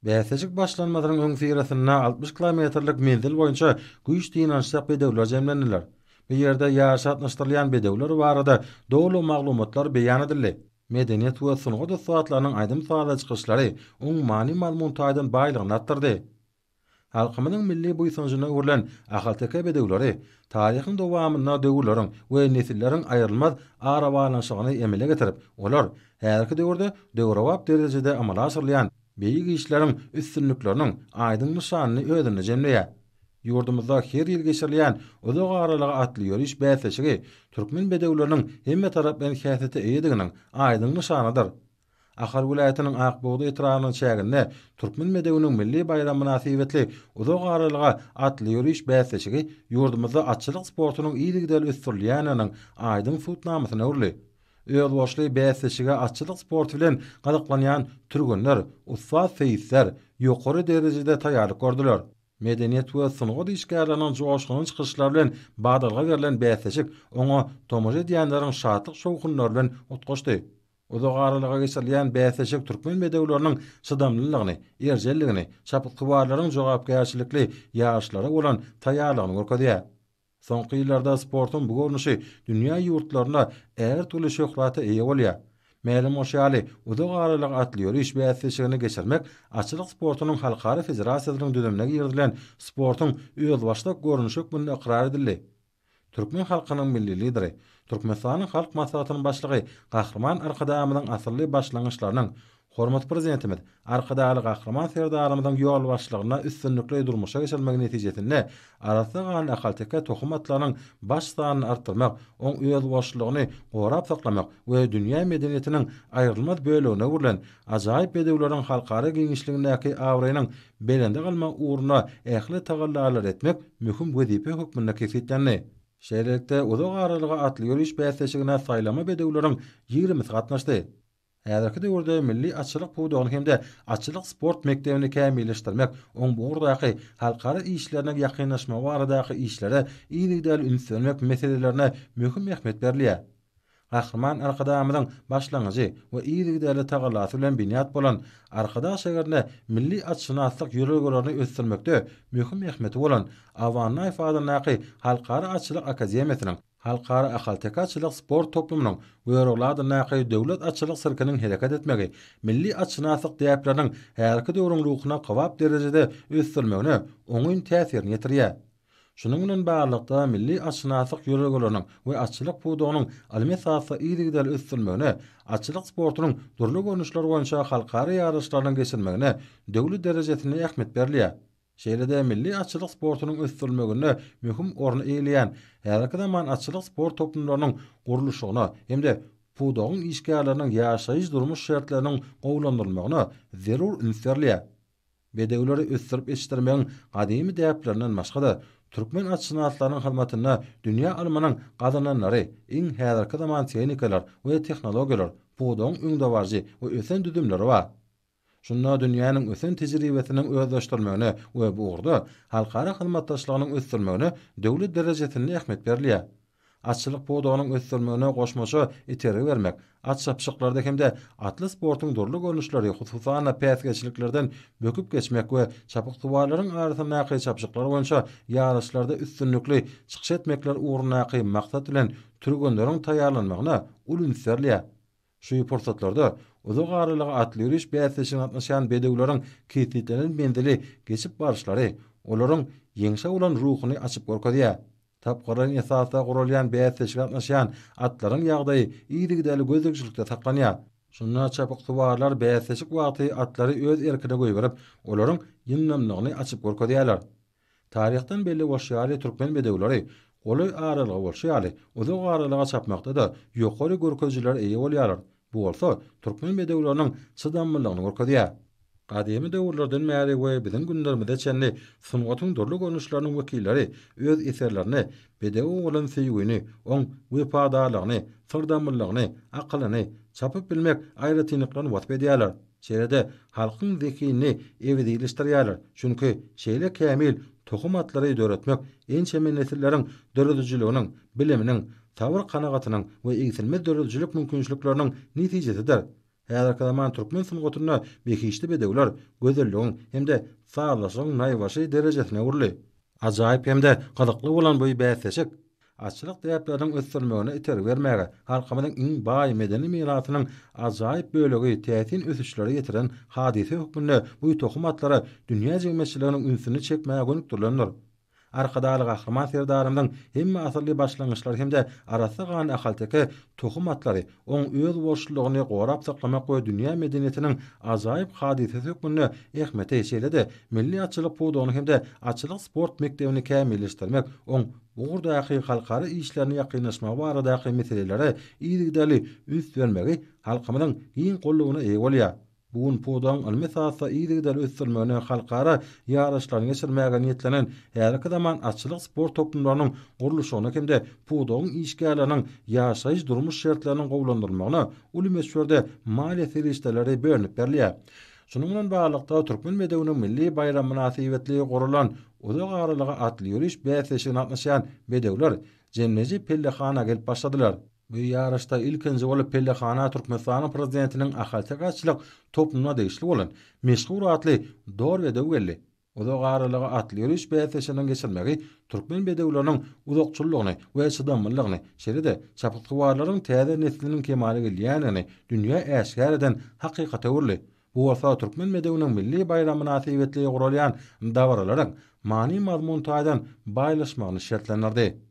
Bäsleşik başlanmazynyň öňüsyrasynda 60 kilometrlik menzil boýunça güýç synanyşjak bedewler jemlendiler. Bu ýerde ýaryşa gatnaşdyrylýan bedewler barada doly maglumatlar beýan edildi. Medeniýet we sungat ussatlarynyň aýdym-sazly çykyşlary oň many-mazmun taýdan baýlygyny artdyrdy. Halkymyzyň milli buýsanjyna öwrülen ahalteke bedewleri taryhyň dowamynda döwürleriň we nesilleriň aýrylmaz arabaglanyşygyny emele getirip, olar häzirki döwürde döwrebap derejede amala aşyrylýan beýik işleriň üstünlikleriniň aýdyň nyşanyny özünde jemleýär. Ýurdumyzda her ýyl geçirilýän uzak aralyga atly ýöriş bäsleşigi türkmen bedewleriniň hemmetaraplaýyn häsiýete eýediginiň aýdyň nyşanydyr. Ahal welaýatynyň Ak bugdaý etrabynyň çäginde Türkmen bedewiniň milli baýramy mynasybetli uzak aralyga atly ýöriş bäsleşigi ýurdumyzda atçylyk sportunyň yzygiderli ösdürilýändiginiň aýdyň subutnamasyna öwrüldi. Özboluşly bäsleşige atçylyk sporty bilen gyzyklanýan türgenler, ussat seýisler ýokary derejede taýýarlyk gördüler. Medeniýet we sungat işgärleriniň joşgunly çykyşlary bilen badalga berlen bäsleşik oňa tomaşa edýänleriň şatlyk-şowhunlary bilen utgaşdy. Uzak aralyga geçirilýän bäsleşik türkmen bedewleriniň çydamlylygyny, erjelligini, çapyksuwarlaryň jogapkärçilikli ýaryşlara bolan taýýarlygyny görkezýär. Soňky ýyllarda sportuň bu görnüşi dünýä ýurtlarynda ägirt uly şöhrata eýe bolýar. Mälim bolşy ýaly, uzak aralyk atly ýöriş bäsleşigini geçirmek atçylyk sportunyň halkara federasiýasynyň düzümine girizilen sportuň özbaşdak görnüşi hökmünde ykrar edildi. Türkmen halkynyň Milli Lideri, Türkmenistanyň Halk Maslahatynyň Başlygy Gahryman Arkadagymyzyň asylly başlangyçlarynyň, hormatly Prezidentimiz Arkadagly Gahryman Serdarymyzyň ýolbaşçylygynda üstünlikli durmuşa geçirilmegi netijesinde arassa ganly ahalteke tohum atlarynyň baş sanyny artdyrmak, oň özboluşlylygyny gorap saklamak we dünýä medeniýetiniň aýrylmaz bölegine öwrülen ajaýyp bedewleriň halkara giňişligindäki abraýynyň belende galmagy ugrunda ähli tagallalary etmek möhüm wezipe hökmünde kesgitlendi. Şeýlelikde, uzak aralyga atly ýöriş bäsleşigine saýlama bedewleriň ýigrimisi gatnaşdy. Häzirki döwürde milli atçylyk pudagyny hem-de atçylyk sport mekdebini kämilleşdirmek, oň bu ugurdaky halkara işlerine ýakynlaşmagy baradaky işlere yzygiderli üns bermek meselelerine möhüm ähmiýet berilýär. Gahryman Arkadagymyzyň başlangyjy we yzygiderli tagallasy bilen binýat bolan Arkadag şägerinde milli atşynaslyk ýörelgelerini ösdürmekde möhüm ähmiýeti bolan Aba Annaýew adyndaky Halkara atçylyk akademiýasynyň, Halkara ahalteke atçylyk sport toplumynyň, Görogly adyndaky Döwlet atçylyk sirkiniň hereket etmegi milli atşynaslyk däpleriniň häzirki döwrüň ruhuna kybap derejede ösdürilmegine oňyn täsirini ýetirýär. Şunuň bilen baglylykda, milli atşynaslyk ýörelgeleriniň we atçylyk pudagynyň ylmy esasda yzygiderli ösdürilmegine, atçylyk sportunyň dürli görnüşleri boýunça halkara ýaryşlarynyň geçirilmegine döwlet derejesinde ähmiýet berilýär. Şeýle-de milli atçylyk sportunyň ösdürilmeginde möhüm orny eýeleýän häzirki zaman atçylyk sport toplumlarynyň gurluşygyna hem-de pudagyň işgärleriniň ýaşaýyş-durmuş şertleriniň gowulandyrylmagyna zerur üns berilýär. Bedewleri ösdürip ýetişdirmegiň gadymy däplerinden başga-da, türkmen atşynaslarynyň hyzmatynda dünýä ylmynyň gazananlary, iň häzirki zaman tehnikalar we tehnologiýalar, pudagyň öňdebaryjy we ösen düzümleri bar. Şunda dünýäniň ösen tejribesiniň özleşdirilmegine we bu ugurda halkara hyzmatdaşlygynyň ösdürilmegine döwlet derejesinde ähmiýet berilýär. Atçylyk pudagynyň ösdürilmegine goşmaça itergi bermek, at çapyşyklarda hem-de atly sportuň dürli görnüşleri, hususan-da, päsgelçiliklerden böküp geçmek we çapyksuwarlaryň arasyndaky çapyşyklar boýunça ýaryşlarda üstünlikli çykyş etmekler ugrundaky maksat bilen türgenleriň taýýarlanmagyna uly üns berilýär. Şu pursatlarda uzak aralyga atly ýöriş bäsleşigine gatnaşýan bedewleriň kesgitlenen menzili geçip baryşlary olaryň ýeňşe bolan ruhuny açyp görkezýär. Tapgyrlaýyn esasda guralýan bäsleşige gatnaşýan atlaryň ýagdaýy yzygiderli gözegçilikde saklanýar. Şunda çapyksuwarlar bäsleşik wagty atlary öz erkine goýberip, olaryň ýyndamlygyny açyp görkezýärler. Taryhdan belli bolşy ýaly, türkmen bedewleri golaý aralyga bolşy ýaly, uzak aralyga çapmakda-da ýokary görkezijilere eýe bolýarlar. Bu bolsa türkmen bedewleriniň çydamlylygyny görkezýär. Gadymy döwürlerden bäri we biziň günlerimize çenli sungatyň dürli görnüşleriniň wekilleri öz eserlerinde bedewe bolan söýgini, oň wepadarlygyny, syrdamlylygyny, akylyny, çapyp bilmek aýratynlyklaryny wasp edýärler. Şeýle-de halkyň zehinini ebedileşdirýärler. Çünki şeýle kämil tohum atlary döretmek ençeme nesilleriň döredijiliginiň, biliminiň, sabyr-kanagatynyň we egsilmez döredijilik mümkinçilikleriniň netijesidir. Häzirki zaman türkmen sungatynda behişdi bedewler gözelligiň hem-de sazlaşygyň naýbaşy derejesine öwrüldi. Ajaýyp hem-de gyzykly bolan bu bäsleşik atçylyk däpleriniň ösdürilmegine itergi bermäge, halkymyzyň iň baý medeni mirasynyň ajaýyp bölegi täsin ösüşlere ýetiren hadysa hökmünde bu tohum atlara dünýä jemgyýetçiliginiň ünsüni çekmäge gönükdirilendir. Arkadagly Gahryman Serdarymyzyň hemme asylly başlangyçlary hem-de arassa ganly ahalteke tohum atlary oň özboluşlylygyny gorap saklamak we dünýä medeniýetiniň ajaýyp hadysasy hökmünde ähmiýeti, şeýle-de milli atçylyk pudagyny hem-de atçylyk sport mekdebini kämilleşdirmek, oň bu ugurdaky halkara işlerine ýakynlaşmagy baradaky meselelere yzygiderli üns bermegi halkymyzyň giň goldawyna eýe bolýar. Bu gün pudagyň ylmy esasda yzygiderli ösdürilmegine halkara ýaryşlaryny geçirmäge niýetlenen häzirki zaman atçylyk sport toplumlarynyň gurluşygyna hem-de pudagyň işgärleriniň ýaşaýyş-durmuş şertleriniň gowulandyrylmagyna uly möçberde maliýe serişdeleri bölünip berilýär. Şunuň bilen baglylykda, Türkmen bedewiniň milli baýramy mynasybetli guralan uzak aralyga atly ýöriş bäsleşigine gatnaşýan bedewler jemleýji pellehana gelip başladylar. Bu ýaryşda ilkinji bolup pellehana Türkmenistanyň Prezidentiniň ahalteke atçylyk toplumyna degişli bolan Meşhur atly dor bedew geldi. Uzak aralyga atly ýöriş bäsleşiginiň geçirilmegi türkmen bedewleriniň uzakçyllygyny we çydamlylygyny, şeýle-de çapyksuwarlaryň täze nesliniň kemala gelýändigini dünýä äşgär eden hakykata öwrüldi. Bu bolsa türkmen bedewiniň milli baýramy mynasybetli guralýan dabaralaryň many-mazmun taýdan baýlaşmagyny şertlendirdi.